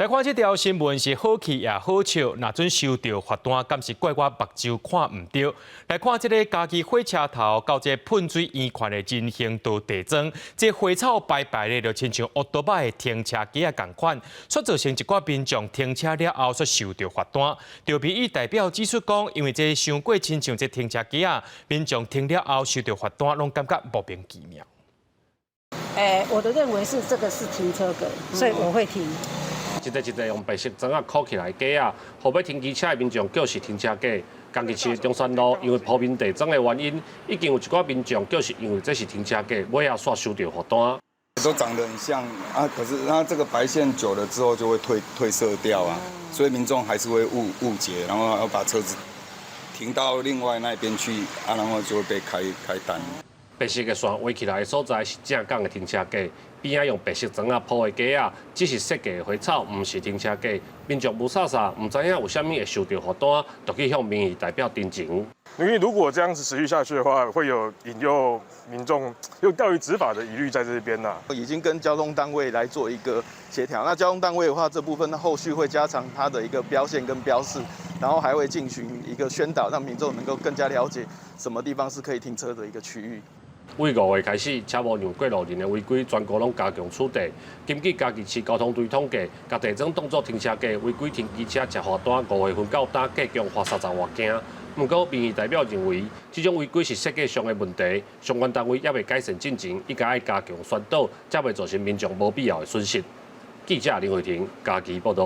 來看這條新聞是好氣也好笑，若準收著罰單，敢是怪我目睭看毋著？來看這个嘉義火車頭到這噴水圓環的人行道地磚，這花草排排的，就親像烏多擺的停車格仔仝款，煞造成一寡民眾停車了後煞收著罰單。著民意代表指出講，因為這傷過親像這停車格仔，民眾停了後收著罰單，攏感覺莫名其妙。欸，我的認為是這個是停車格，所以我會停。一塊一塊用白色磚仔箍起來的格仔，予欲停機車的民眾叫是停車格。嘉義市中山路因為鋪面地磚的原因，已經有一寡民眾叫是因為這是停車格，尾仔煞收著罰單。都長得很像啊，可是那這個白線久了之後就會褪色掉啊，所以民眾還是會誤解，然後要把車子停到另外那邊去啊，然後就會被開單。白色的線圍起來的所在是正港的停車格，邊仔用白色磚仔鋪的格仔，只是設計的花草，毋是停車格。民眾霧煞煞，毋知影為啥物會收著罰單，就去向民意代表陳情。因為如果這樣子持續下去的話，會有引誘民眾有釣魚執法的疑慮在這邊啦。已經跟交通單位來做一個協調，那交通單位的話，這部分後續會加強它的一個標線跟標示，然後還會進行一個宣導，讓民眾能夠更加了解什麼地方是可以停車的一個區域。對5月開始，車無讓過路人的違規，全國攏加強處罰。根據嘉義市交通隊統計，共地磚當作停車格違規停機車食罰單，5月份到今計共罰30外件。毋過民意代表認為，這種違規是設計上的問題，相關單位猶未改善進前，應該愛加強宣導，才袂造成民眾無必要的損失。記者林慧婷嘉義報導。